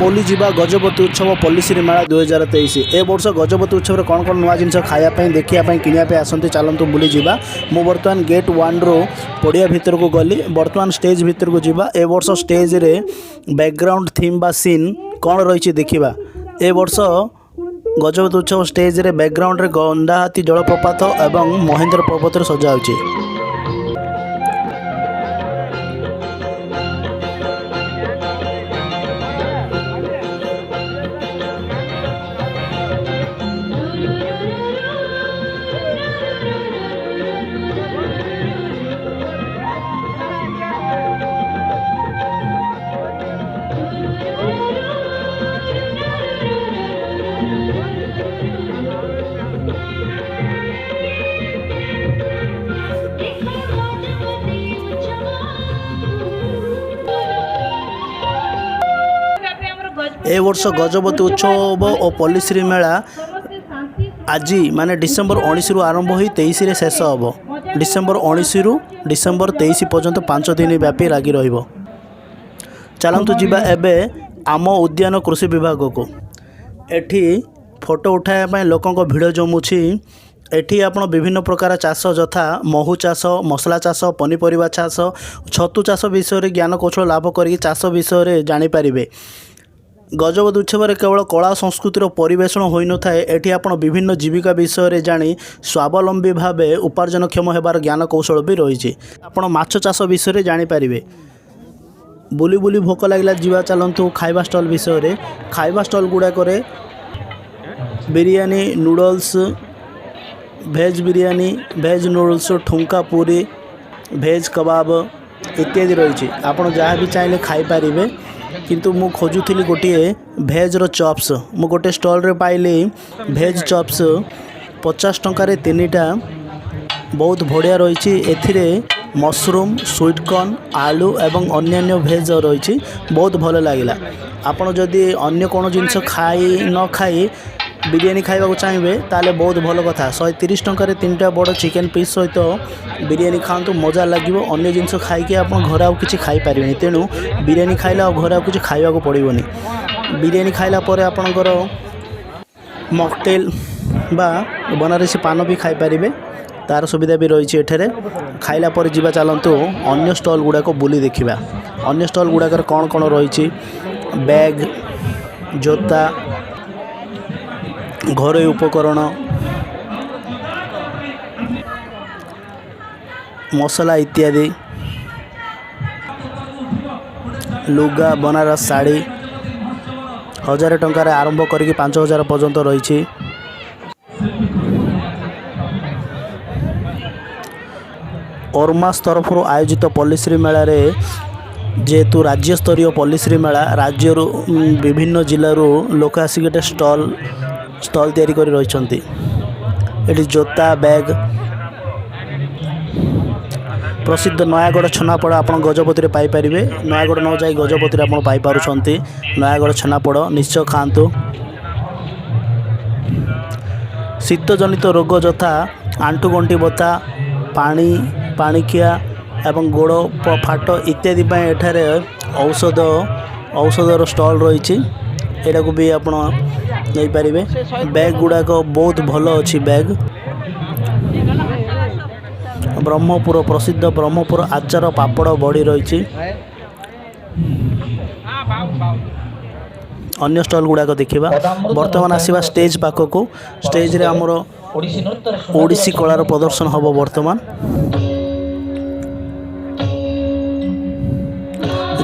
ବୁଲିଯିବା ଗଜପତି ଉତ୍ସବ ପଲ୍ଲିଶ୍ରୀ ମେଳା 2023। ଏ ବର୍ଷ ଗଜପତି ଉତ୍ସବରେ କ'ଣ କ'ଣ ନୂଆ ଜିନିଷ ଖାଇବା ପାଇଁ, ଦେଖିବା ପାଇଁ, କିଣିବା ପାଇଁ ଆସନ୍ତି, ଚାଲନ୍ତୁ ବୁଲିଯିବା। ମୁଁ ବର୍ତ୍ତମାନ ଗେଟ୍ 1ରୁ ପଡ଼ିଆ ଭିତରକୁ ଗଲି। ବର୍ତ୍ତମାନ ଷ୍ଟେଜ୍ ଭିତରକୁ ଯିବା। ଏ ବର୍ଷ ଷ୍ଟେଜ୍ରେ ବ୍ୟାକଗ୍ରାଉଣ୍ଡ ଥିମ୍ ବା ସିନ୍ କ'ଣ ରହିଛି ଦେଖିବା। ଏ ବର୍ଷ ଗଜପତି ଉତ୍ସବ ଷ୍ଟେଜ୍ରେ ବ୍ୟାକଗ୍ରାଉଣ୍ଡରେ ଗଣ୍ଡାହାତୀ ଜଳପ୍ରପାତ ଏବଂ ମହେନ୍ଦ୍ର ପର୍ବତରେ ସଜା ହୋଇଛି। ଏ ବର୍ଷ ଗଜପତି ଉତ୍ସବ ଓ ପଲ୍ଲିଶ୍ରୀ ମେଳା ଆଜି ମାନେ ଡିସେମ୍ବର 19ରୁ ଆରମ୍ଭ ହୋଇ 23ରେ ଶେଷ ହେବ। ଡିସେମ୍ବର 19ରୁ ଡିସେମ୍ବର 23 ପର୍ଯ୍ୟନ୍ତ 5 ଦିନ ବ୍ୟାପୀ ଲାଗି ରହିବ। ଚାଲନ୍ତୁ ଯିବା ଏବେ ଆମ ଉଦ୍ୟାନ କୃଷି ବିଭାଗକୁ। ଏଠି ଫଟୋ ଉଠାଇବା ପାଇଁ ଲୋକଙ୍କ ଭିଡ଼ ଜମୁଛି। ଏଠି ଆପଣ ବିଭିନ୍ନ ପ୍ରକାର ଚାଷ ଯଥା ମହୁ ଚାଷ, ମସଲା ଚାଷ, ପନିପରିବା ଚାଷ, ଛତୁ ଚାଷ ବିଷୟରେ ଜ୍ଞାନକୌଶଳ ଲାଭ କରିକି ଚାଷ ବିଷୟରେ ଜାଣିପାରିବେ। ଗଜପତି ଉତ୍ସବରେ କେବଳ କଳା ସଂସ୍କୃତିର ପରିବେଷଣ ହୋଇନଥାଏ, ଏଠି ଆପଣ ବିଭିନ୍ନ ଜୀବିକା ବିଷୟରେ ଜାଣି ସ୍ୱାବଲମ୍ବୀ ଭାବେ ଉପାର୍ଜନକ୍ଷମ ହେବାର ଜ୍ଞାନକୌଶଳ ବି ରହିଛି। ଆପଣ ମାଛ ଚାଷ ବିଷୟରେ ଜାଣିପାରିବେ। ବୁଲି ବୁଲି ଭୋକ ଲାଗିଲା, ଯିବା ଚାଲନ୍ତୁ ଖାଇବା ଷ୍ଟଲ୍ ବିଷୟରେ। ଖାଇବା ଷ୍ଟଲ୍ ଗୁଡ଼ାକରେ biryani, noodles, veg biryani, veg noodles, ଠୁଙ୍କା ପୁରୀ, ଭେଜ୍ କବାବ ଇତ୍ୟାଦି ରହିଛି। ଆପଣ ଯାହା ବି ଚାହିଁଲେ ଖାଇପାରିବେ। କିନ୍ତୁ ମୁଁ ଖୋଜୁଥିଲି ଗୋଟିଏ ଭେଜ୍ର ଚପ୍ସ। ମୁଁ ଗୋଟେ ଷ୍ଟଲ୍ରେ ପାଇଲି ଭେଜ୍ ଚପ୍ସ 50 ଟଙ୍କାରେ ତିନିଟା। ବହୁତ ବଢ଼ିଆ ରହିଛି। ଏଥିରେ ମସରୁମ୍, ସୁଇଟ୍ କର୍ଣ୍ଣ, ଆଳୁ ଏବଂ ଅନ୍ୟାନ୍ୟ ଭେଜ୍ ରହିଛି। ବହୁତ ଭଲ ଲାଗିଲା। ଆପଣ ଯଦି ଅନ୍ୟ କୌଣସି ଜିନିଷ ଖାଇ ନ ଖାଇ ବିରିୟାନୀ ଖାଇବାକୁ ଚାହିଁବେ, ତାହେଲେ ବହୁତ ଭଲ କଥା। 130 ଟଙ୍କାରେ ତିନିଟା ବଡ଼ ଚିକେନ୍ ପିସ୍ ସହିତ ବିରିୟାନୀ ଖାଆନ୍ତୁ, ମଜା ଲାଗିବ। ଅନ୍ୟ ଜିନିଷ ଖାଇକି ଆପଣ ଘରେ ଆଉ କିଛି ଖାଇପାରିବେନି। ତେଣୁ ବିରିୟାନୀ ଖାଇଲେ ଆଉ ଘରେ ଆଉ କିଛି ଖାଇବାକୁ ପଡ଼ିବନି। ବିରିୟାନୀ ଖାଇଲା ପରେ ଆପଣଙ୍କର ମକଟେଲ୍ ବା ବନାରସୀ ପାନ ବି ଖାଇପାରିବେ, ତା'ର ସୁବିଧା ବି ରହିଛି ଏଠାରେ। ଖାଇଲା ପରେ ଯିବା ଚାଲନ୍ତୁ ଅନ୍ୟ ଷ୍ଟଲ୍ ଗୁଡ଼ାକ ବୁଲି ଦେଖିବା। ଅନ୍ୟ ଷ୍ଟଲ୍ ଗୁଡ଼ାକରେ କ'ଣ କ'ଣ ରହିଛି? ବ୍ୟାଗ୍, ଜୋତା, ଘରୋଇ ଉପକରଣ, ମସଲା ଇତ୍ୟାଦି, ଲୁଗା, ବନାରସ ଶାଢ଼ୀ 1000 ଟଙ୍କାରେ ଆରମ୍ଭ କରିକି 5000 ପର୍ଯ୍ୟନ୍ତ ରହିଛି। ଓର୍ମାସ୍ ତରଫରୁ ଆୟୋଜିତ ପଲ୍ଲିଶ୍ରୀ ମେଳାରେ, ଯେହେତୁ ରାଜ୍ୟସ୍ତରୀୟ ପଲ୍ଲିଶ୍ରୀ ମେଳା, ରାଜ୍ୟରୁ ବିଭିନ୍ନ ଜିଲ୍ଲାରୁ ଲୋକ ଆସିକି ଏଠି ଷ୍ଟଲ୍ ଷ୍ଟଲ୍ ତିଆରି କରି ରହିଛନ୍ତି। ଏଠି ଜୋତା, ବ୍ୟାଗ୍, ପ୍ରସିଦ୍ଧ ନୟାଗଡ଼ ଛେନାପୋଡ଼ ଆପଣ ଗଜପତିରେ ପାଇପାରିବେ। ନୟାଗଡ଼ ନ ଯାଇ ଗଜପତିରେ ଆପଣ ପାଇପାରୁଛନ୍ତି ନୟାଗଡ଼ ଛେନାପୋଡ଼। ନିଶ୍ଚୟ ଖାଆନ୍ତୁ। ଶୀତଜନିତ ରୋଗ ଯଥା ଆଣ୍ଠୁଗଣ୍ଠି ବଥା, ପାଣିଖିଆ ଏବଂ ଗୋଡ଼ ଫାଟ ଇତ୍ୟାଦି ପାଇଁ ଏଠାରେ ଔଷଧର ଷ୍ଟଲ୍ ରହିଛି। ଏଇଟାକୁ ବି ଆପଣ ନେଇପାରିବେ। ବ୍ୟାଗ୍ ଗୁଡ଼ାକ ବହୁତ ଭଲ ଅଛି ବ୍ୟାଗ୍। ବ୍ରହ୍ମପୁର ପ୍ରସିଦ୍ଧ ବ୍ରହ୍ମପୁର ଆଚାର, ପାପଡ଼, ବଡ଼ି ରହିଛି। ଅନ୍ୟ ଷ୍ଟଲ୍ ଗୁଡ଼ାକ ଦେଖିବା। ବର୍ତ୍ତମାନ ଆସିବା ଷ୍ଟେଜ୍ ପାଖକୁ। ଷ୍ଟେଜ୍ରେ ଆମର ଓଡ଼ିଶୀ କଳାର ପ୍ରଦର୍ଶନ ହେବ ବର୍ତ୍ତମାନ।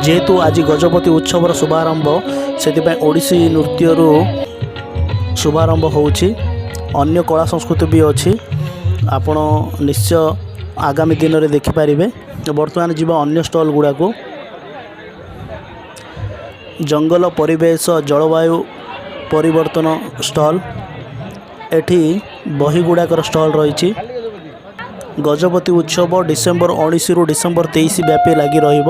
ଯେହେତୁ ଆଜି ଗଜପତି ଉତ୍ସବର ଶୁଭାରମ୍ଭ, ସେଥିପାଇଁ ଓଡ଼ିଶୀ ନୃତ୍ୟରୁ ଶୁଭାରମ୍ଭ ହେଉଛି। ଅନ୍ୟ କଳା ସଂସ୍କୃତି ବି ଅଛି, ଆପଣ ନିଶ୍ଚୟ ଆଗାମୀ ଦିନରେ ଦେଖିପାରିବେ। ବର୍ତ୍ତମାନ ଯିବା ଅନ୍ୟ ଷ୍ଟଲ୍ ଗୁଡ଼ାକୁ। ଜଙ୍ଗଲ, ପରିବେଶ, ଜଳବାୟୁ ପରିବର୍ତ୍ତନ ଷ୍ଟଲ୍। ଏଠି ବହି ଗୁଡ଼ାକର ଷ୍ଟଲ୍ ରହିଛି। ଗଜପତି ଉତ୍ସବ ଡିସେମ୍ବର 19ରୁ ଡିସେମ୍ବର 23 ବ୍ୟାପୀ ଲାଗି ରହିବ।